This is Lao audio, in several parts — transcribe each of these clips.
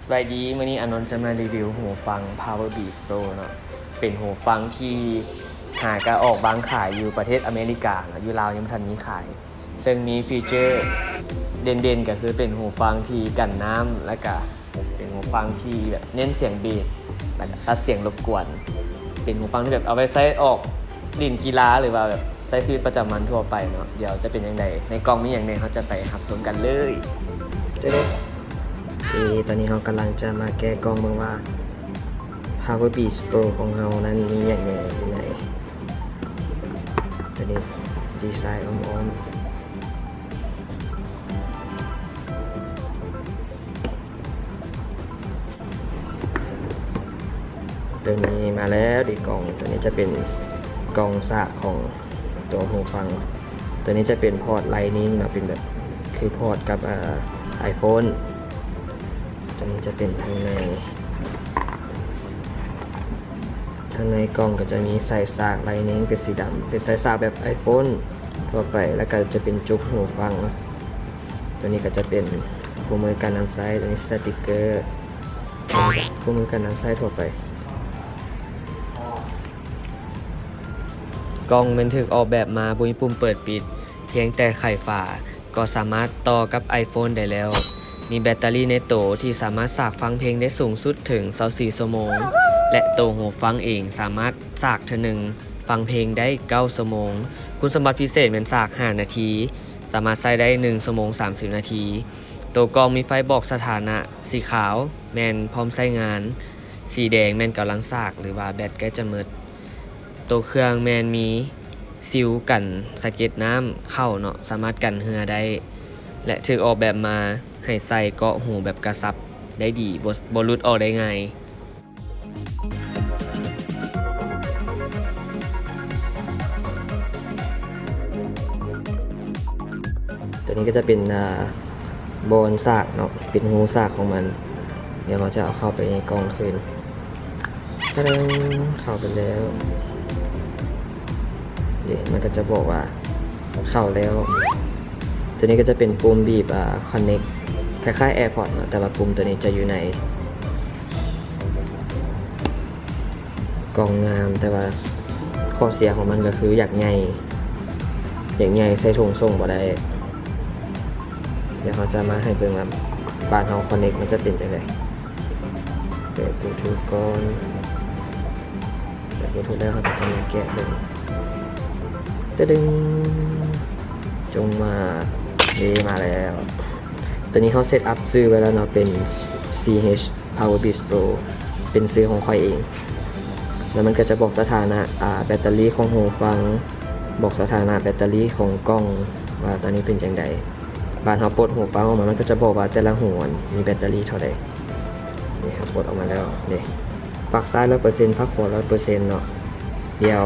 ສະບາຍດີ, ມື້ນີ້ອານົນຈະມາຣີວິວຫູຟັງ Power Beats Pro ເນາະ, ເປັນຫູຟັງທີ່ຫາກະອອກວາງຂາຍຢູ່ປະເທດອາເມລິກາເນາະ, ຢູ່ລາວຍັງບໍ່ທັນມີຂາຍ. ເຊິ່ງມີຟີເຈີເດັ່ນໆ ກໍຄືເປັນຫູຟັງທີ່ກັນນ້ຳ ແລະກະເປັນຫູຟັງທີ່ແບບເນັ້ນສຽງເບສ ແລະກະຕັດສຽງລົບກວນ. ເປັນຫູຟັງທີ່ແບບເອົາໄວ້ໃຊ້ອອກຫຼິ້ນກິລາ ຫຼືວ່າແບບໃຊ້ຊີວິດປະຈຳວັນທົ່ວໄປເນາະ. ດຽວຈະເປັນຈັ່ງໃດ ໃນກ່ອງມີຫຍັງແດ່ ເຮົາຈະໄປຮັບຊົມກັນເລີຍ. ເຈົ້າເດ້ ເອ ຕອນນີ້ເຮົາກຳລັງຈະມາແກະກ່ອງເບິ່ງວ່າ Power Beats Pro ຂອງເຮົານັ້ນມີຫຍັງແດ່ຢູ່ໃນ ຕົວນີ້ດີໄຊອ້ອມໆ. ຕົວນີ້ມາແລ້ວເດ ກ່ອງ. ຕົວນີ້ຈະເປັນກ່ອງສາກຂອງຕົວຫູຟັງ. ຕົວນີ້ຈະເປັນພອດ Lightning ເນາະ, ເປັນແບບຄືພອດກັບ ເອີ iPhone. ຕົວນີ້ຈະເປັນທາງໃນ, ທາງໃນກ່ອງກໍຈະມີສາຍສາກ Lightning ເປັນສີດຳ, ເປັນສາຍສາກແບບ iPhone ທົ່ວໄປ, ແລ້ວກໍຈະເປັນຈຸກຫູຟັງ. ຕົວນີ້ກໍຈະເປັນຄູ່ມືກັນນ້ຳໃຊ້, ຕົວນີ້ສະຕິກເກີ ຄູ່ມືກັນນ້ຳໃຊ້ທົ່ວໄປ. ກ່ອງແມ່ນຖືກອອກແບບມາບໍ່ມີປຸ່ມເປີດປິດ, ພຽງແຕ່ໄຂຝາກໍສາມາດຕໍ່ກັບ iPhone ໄດ້ແລ້ວ. ມີແບັດເຕີຣີໃນໂຕທີ່ສາມາດສາກຟັງເພງໄດ້ສູງສຸດເຖິງຊາວສີ່ຊົ່ວໂມງ ແລະ ໂຕຫູຟັງເອງສາມາດສາກເທື່ອໜຶ່ງຟັງເພງໄດ້ເກົ້າຊົ່ວໂມງ. ຄຸນສົມບັດພິເສດແມ່ນສາກຫ້ານາທີ, ສາມາດໃຊ້ໄດ້ໜຶ່ງຊົ່ວໂມງສາມສິບນາທີ. ໂຕກ່ອງມີໄຟບອກສະຖານະ, ສີຂາວແມ່ນພ້ອມໃຊ້ງານ, ສີແດງແມ່ນກຳລັງສາກ ຫຼືວ່າແບັດໃກ້ຈະໝົດ. ໂຕເຄື່ອງແມ່ນມີຊິວກັນສະເກັດນ້ຳເຂົ້າເນາະ, ສາມາດກັນເຫື່ອໄດ້ ແລະ ຖືກອອກແບບມາໃຫ້ໃສ່ເກາະຫູແບບກະຊັບໄດ້ດີ, ບໍ່ ບໍ່ຫຼຸດອອກໄດ້ງ່າຍ. ຕົວນີ້ກໍຈະເປັນ ອ່າ ບ່ອນສາກເນາະ, ເປັນຮູສາກຂອງມັນ. ດຽວເຮົາຈະເອົາເຂົ້າໄປໃນກ່ອງຄືນ. ຕະເດີງ ເຂົ້າໄປແລ້ວ. ເດ ມັນກໍຈະບອກວ່າເຂົ້າແລ້ວ. ຕົວນີ້ກໍຈະເປັນປຸ່ມບີບ ອ່າ Connect ຄ້າຍໆ AirPods ເນາະ, ແຕ່ວ່າປຸ່ມຕົວນີ້ຈະຢູ່ໃນ ກ່ອງງາມ, ແຕ່ວ່າຂໍ້ເສຍຂອງມັນກໍຄືຢາກໃຫຍ່, ຢາກໃຫຍ່ໃສ່ຖົງສົ່ງບໍ່ໄດ້. ດຽວເຮົາຈະມາໃຫ້ເບິ່ງວ່າບ້ານເຮົາ Connect ມັນຈະເປັນຈັ່ງໃດ. ເປີດ Bluetooth ກ່ອນ. ເປີດ Bluetooth ແລ້ວ ເຮົາກໍຈະມາແກະເບິ່ງ. ຕະດຶງ ຈົ່ງມາ. ເດ ມາແລ້ວ. ຕົວນີ້ເຮົາເຊັດອັບຊື່ໄວ້ແລ້ວເນາະ, ເປັນ CH Power Beats Pro ເປັນຊື່ຂອງຂ້ອຍເອງ. ແລ້ວມັນກໍຈະບອກສະຖານະ ອ່າ ແບັດເຕີຣີຂອງຫູຟັງ, ບອກສະຖານະແບັດເຕີຣີຂອງກ່ອງວ່າຕອນນີ້ເປັນຈັ່ງໃດ. ບາດເຮົາປົດຫູຟັງອອກມາ, ມັນກໍຈະບອກວ່າແຕ່ລະຫູນັ້ນມີແບັດເຕີຣີເທົ່າໃດ. ນີ້ ເຮົາປົດອອກມາແລ້ວ. ນີ້ ຟາກຊ້າຍຮ້ອຍເປີເຊັນ, ຟາກຂວາຮ້ອຍເປີເຊັນເນາະ. ດຽວ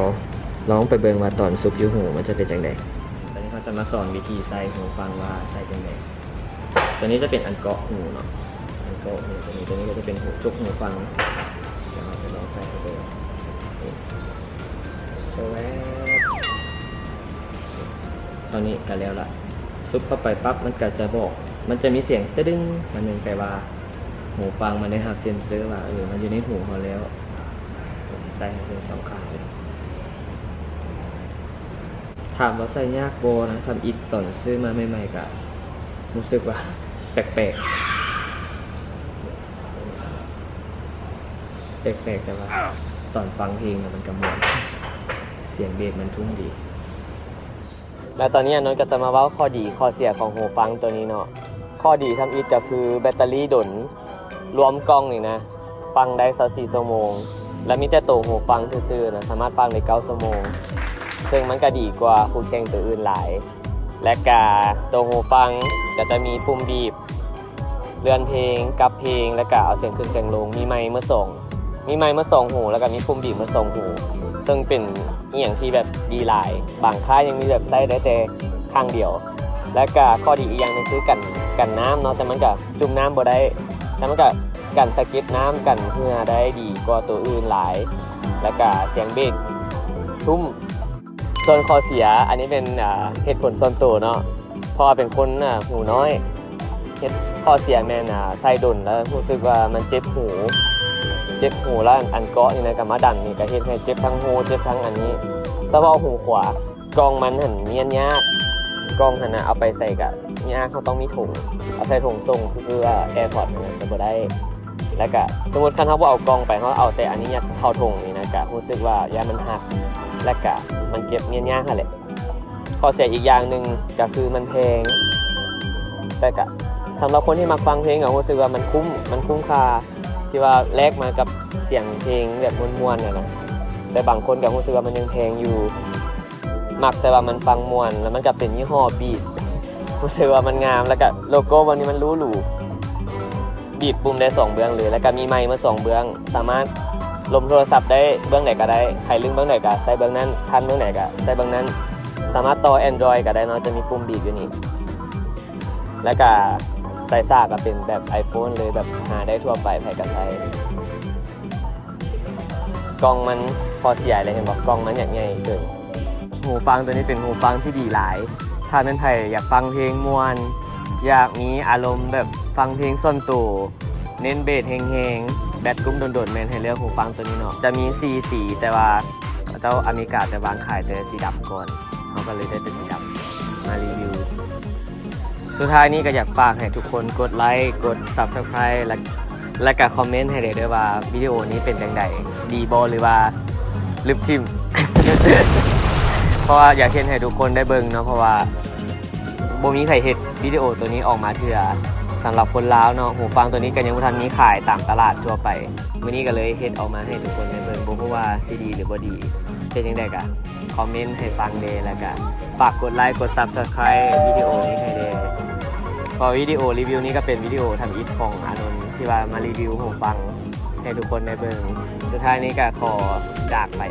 ລອງໄປເບິ່ງວ່າຕອນຊຸບຢູ່ຫູມັນຈະເປັນຈັ່ງໃດ. ຕອນນີ້ເຮົາຈະມາສອນວິທີໃສ່ຫູຟັງວ່າໃສ່ຈັ່ງໃດ. ຕົວນີ້ຈະເປັນອັນເກາະຫູເນາະ, ອັນເກາະຫູຕົວນີ້. ຕົວນີ້ກໍຈະເປັນຫູ ຈຸກຫູຟັງ. ດຽວເຮົາຈະລອງໃສ່ເຂົ້າໄປ. ແວບ ເທົ່ານີ້ກໍແລ້ວລະ. ຊຸບເຂົ້າໄປປັບ ມັນກໍຈະບອກ, ມັນຈະມີສຽງຕະດຶງອັນໜຶ່ງ, ແປວ່າຫູຟັງມັນໄດ້ຮັບເຊັນເຊີວ່າ ເອີ ມັນຢູ່ໃນຫູເຮົາແລ້ວ. ໃສ່ໃຫ້ເຖິງສອງຂ້າງເລີຍ. ຖາມວ່າໃສ່ຍາກບໍ່ນະ, ທຳອິດຕອນຊື້ມາໃໝ່ໆ ກະຮູ້ສຶກວ່າແປກໆ ແປກໆ ແຕ່ວ່າຕອນຟັງເພງນະ ມັນກະມ່ວນ, ສຽງເບສມັນທຸ້ມດີ. ແລ້ວຕອນນີ້ອານົນກໍຈະມາເວົ້າຂໍ້ດີຂໍ້ເສຍຂອງຫູຟັງໂຕນີ້ເນາະ. ຂໍ້ດີທຳອິດກໍຄືແບັດເຕີຣີດົນ, ລວມກ່ອງນີ້ນະ ຟັງໄດ້ຊາວສີ່ຊົ່ວໂມງ ແລະ ມີແຕ່ໂຕຫູຟັງຊື່ໆນະ ສາມາດຟັງໄດ້ເກົ້າຊົ່ວໂມງ, ເຊິ່ງມັນກະດີກວ່າຄູ່ແຂ່ງໂຕອື່ນຫຼາຍ. ແລະກະໂຕຫູຟັງກະຈະມີປຸ່ມບີບ ເລື່ອນເພງ, ກັບເພງ ແລ້ວກະເອົາສຽງຂຶ້ນສຽງລົງ, ມີໄມເໝິດສອງ, ມີໄມເໝິດສອງຫູ ແລ້ວກະມີປຸ່ມບີບເໝິດສອງຫູ, ເຊິ່ງເປັນອີ່ຫຍັງທີ່ແບບດີຫຼາຍ. ບາງຄ້າຍຍັງມີແບບໃຊ້ໄດ້ແຕ່ຂ້າງດຽວ, ແລ້ວກະຂໍ້ດີອີກຢ່າງໜຶ່ງຄືກັນ, ກັນນ້ຳເນາະ, ແຕ່ມັນກະຈຸ່ມນ້ຳບໍ່ໄດ້, ແຕ່ມັນກະກັນສະເກັດນ້ຳ, ກັນເຫື່ອໄດ້ດີກວ່າໂຕອື່ນຫຼາຍ, ແລ້ວກະສຽງເບສທຸ້ມ. ສ່ວນຂໍ້ເສຍ, ອັນນີ້ເປັນ ອ່າ ເຫດຜົນສ່ວນໂຕເນາະ, ເພາະວ່າເປັນຄົນ ອ່າ ຫູນ້ອຍ, ເຮັດໃຫ້ ຂໍ້ເສຍແມ່ນ ອ່າ ໃສ່ດົນແລ້ວຮູ້ສຶກວ່າມັນເຈັບຫູ ເຈັບຫູ ແລ້ວອັນເກາະນີ້ນະ ກໍມາດັນນີ້ ກໍເຮັດໃຫ້ເຈັບທັງຫູ ເຈັບທັງອັນນີ້ ສະເພາະຫູຂວາ. ກ່ອງມັນຫັ້ນມ້ຽນຍາກ ກ່ອງຫັ້ນນະ ເອົາໄປໃສ່ກະຍາກ ເຮົາຕ້ອງມີຖົງ ເອົາໃສ່ຖົງສົ່ງ ຄືວ່າ AirPods ຫັ້ນນະ ຈະບໍ່ໄດ້. ແລ້ວກະສົມມຸດຄັນເຮົາບໍ່ເອົາກ່ອງໄປ ເຮົາເອົາແຕ່ອັນນີ້ຍັດເຂົ້າຖົງນີ້ນະ ກະຮູ້ສຶກວ່າຢ້ານມັນຫັກ ແລ້ວກະມັນເກັບມ້ຽນຍາກຫັ້ນແຫຼະ. ຂໍ້ເສຍອີກຢ່າງໜຶ່ງກະຄືມັນແພງ ແຕ່ກະສຳລັບຄົນທີ່ມັກຟັງເພງ ກະຮູ້ສຶກວ່າມັນຄຸ້ມ ມັນຄຸ້ມຄ່າ ທີ່ວ່າແລກມາກັບສຽງເພງແບບມ່ວນໆ ຫັ້ນນະ. ແຕ່ບາງຄົນກະຮູ້ສຶກວ່າມັນຍັງແພງຢູ່ ມັກແຕ່ວ່າມັນຟັງມ່ວນ ແລ້ວມັນກະເປັນຍີ່ຫໍ້ Beats ຮູ້ສຶກວ່າມັນງາມ ແລ້ວກະໂລໂກ້ມັນນີ້ມັນຫຼູໆ. ບີບປຸ່ມໄດ້ສອງເບື້ອງເລີຍ ແລ້ວກະມີໄມມາສອງເບື້ອງ ສາມາດລົມໂທລະສັບໄດ້ເບື້ອງໃດກະໄດ້ ໃຜລຶ້ງເບື້ອງໃດກະໃສ່ເບື້ອງນັ້ນ ຄັນເບື້ອງໃດກະໃສ່ເບື້ອງນັ້ນ. ສາມາດຕໍ່ Android ກະໄດ້ເນາະ ຈະມີປຸ່ມບີບຢູ່ນີ້. ແລ້ວກະສາຍສາກກະເປັນແບບ iPhone ເລີຍ ແບບຫາໄດ້ທົ່ວໄປ ໃຜກະໃສ່. ກ່ອງມັນ ຂໍ້ເສຍເລີຍ ເຫັນບໍ່ ກ່ອງມັນຢາກໃຫຍ່ເກີນ. ຫູຟັງໂຕນີ້ເປັນຫູຟັງທີ່ດີຫຼາຍ ຖ້າແມ່ນໃຜຢາກຟັງເພງມ່ວນ ຢາກມີອາລົມແບບຟັງເພງສ່ວນໂຕ ເນັ້ນເບສແຮງໆ ແບັດກຸ້ມດົນໆ ແມ່ນໃຫ້ເລືອກຫູຟັງໂຕນີ້ເນາະ. ຈະມີສີ່ສີ ແຕ່ວ່າເຂົາເຈົ້າອາເມລິກາຈະວາງຂາຍແຕ່ສີດຳກ່ອນ ເຮົາກະເລີຍໄດ້ແຕ່ສີດຳມາຣີວິວ. ສຸດທ້າຍນີ້ກະຢາກຝາກໃຫ້ທຸກຄົນກົດໄລ ກົດ Subscribe ແລະ ແລະກະຄອມເມັນໃຫ້ແດ່ເດີວ່າວິດີໂອນີ້ເປັນຈັ່ງໃດ ດີບໍ່ ຫຼືວ່າລຶບຖິ້ມ ເພາະວ່າຢາກເຮັດໃຫ້ທຸກຄົນໄດ້ເບິ່ງເນາະ ເພາະວ່າບໍ່ມີໃຜເຮັດວິດີໂອໂຕນີ້ອອກມາເທື່ອ ສຳລັບຄົນລາວເນາະ. ຫູຟັງໂຕນີ້ກະຍັງບໍ່ທັນມີຂາຍຕາມຕະຫຼາດທົ່ວໄປ ມື້ນີ້ກະເລີຍເຮັດອອກມາໃຫ້ທຸກຄົນໄດ້ເບິ່ງ ບໍ່ຮູ້ວ່າຊິດີ ຫຼືບໍ່ດີ ເປັນຈັ່ງໃດກະ ຄອມເມັນໃຫ້ຟັງແດ່ ແລ້ວກະຝາກກົດໄລ ກົດ Subscribe ວິດີໂອນີ້ໃຫ້ແດ່ ເພາະວິດີໂອຣີວິວນີ້ກະເປັນວິດີໂອທຳອິດຂອງອານົນ ທີ່ວ່າມາຣີວິວຫູຟັງໃຫ້ທຸກຄົນໄດ້ເບິ່ງ. ສຸດທ້າຍນີ້ກະຂໍຈາກໄປ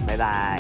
ບາຍບາຍ.